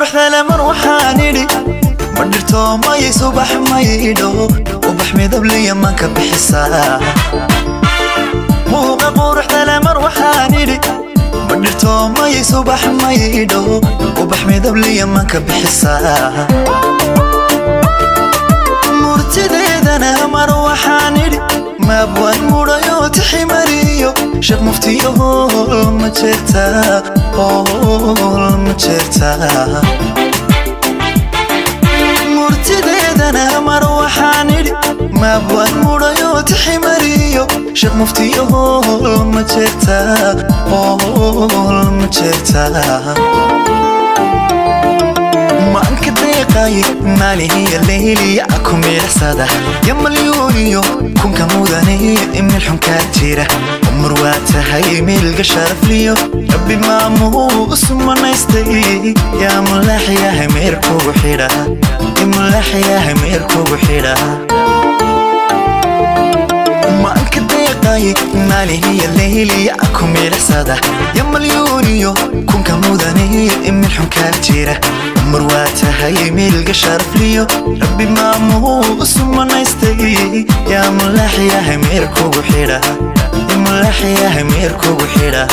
Quruxda mar waxaan idhi ma dhirto mayay subax maydho ubax midabliya manka bixisaa. Muuqa quruxda mar waxaan idhi ma dhirto mayay subax maydho ubax midabliya manka bixisaa. Murtideedana mar waxaan idhi maabwaan mudhayo tiximariyo sheekh muftiyo hool ma jeertaa, hool ma jeertaa. Murtideedana mar waxaan idhi maabwaan mudhayo tiximariyo sheekh muftiyo hool ma jeertaa, hool ma jeertaa. Maanka deeqay maalihiya leyliya ku miicsada ya malyuuniyo kunka mudane imil xunkaa jira umar waa tahay miilga sharafliyo rabbi maamuu usumanaystay yaa mulaaxyahay meer kugu xidha, mulaaxyahay meer kugu xidha. Maanka deeqay maalihiya leyliya ku miicsada ya malyuuniyo kunka mudane imil xunkaa jira umar waa tahay miilga sharafliyo rabbi maamuu usumanaystay yaa mulaaxyahay meer kugu xidha, mulaaxyahay meer kugu xidha.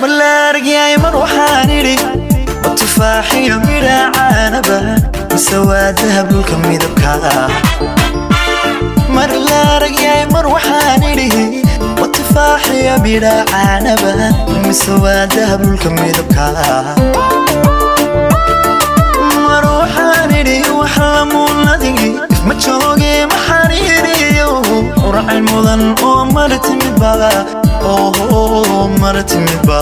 Malaargyay mar waxaan idhi ma tufaaxiyo midha caanaba mise waa dahab dhulka midabka. Mar laaragyay mar waxaan idhi ma tufaaxiyo midha caanaba mise waa dahab dhulka midabka. Mar waxaan idhi wax lamuunadigi if ma jooge ma xariiriyo uracay mudan oo mar timidba, oo mar timidba.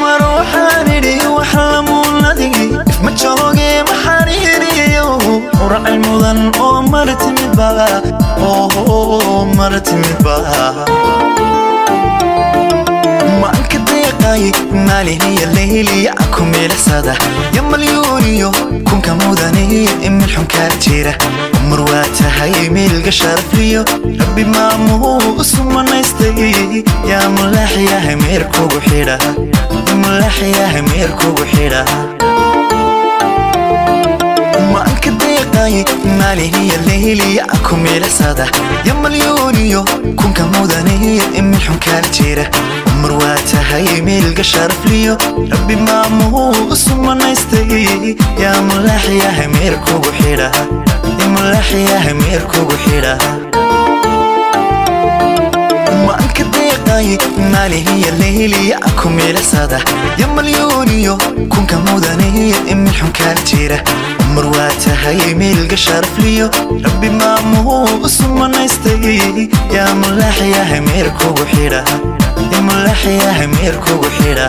Mar waxaan idhi wax lamuunadigi if ma jooge ma xariiriyo uracay mudan oo mar timidba, oo mar timidba. Maanka deeqay maalihiya leyliya ku miicsada ya malyuuniyo kunka mudane imil xunkaa jira umar waa tahay miilga sharafliyo rabbi maamuu usumanaystay yaa mulaaxyahay meer kugu xidha, mulaaxyahay meer kugu xidha. Maanka deeqay maalihiya leyliya ku miicsada ya malyuuniyo kunka mudane imil xunkaa jira umar waa tahay miilga sharafliyo rabbi maamuu usumanaystay yaa mulaaxyahay meer kugu xidha, mulaaxyahay meer kugu xidha. Maanka deeqay maalihiya leyliya ku miicsada ya malyuuniyo kunka mudane imil xunkaa jira umar waa tahay miilga sharafliyo rabbi maamuu usumanaystay yaa mulaaxyahay meer kugu xidha, mulaaxyahay meer kugu xidha.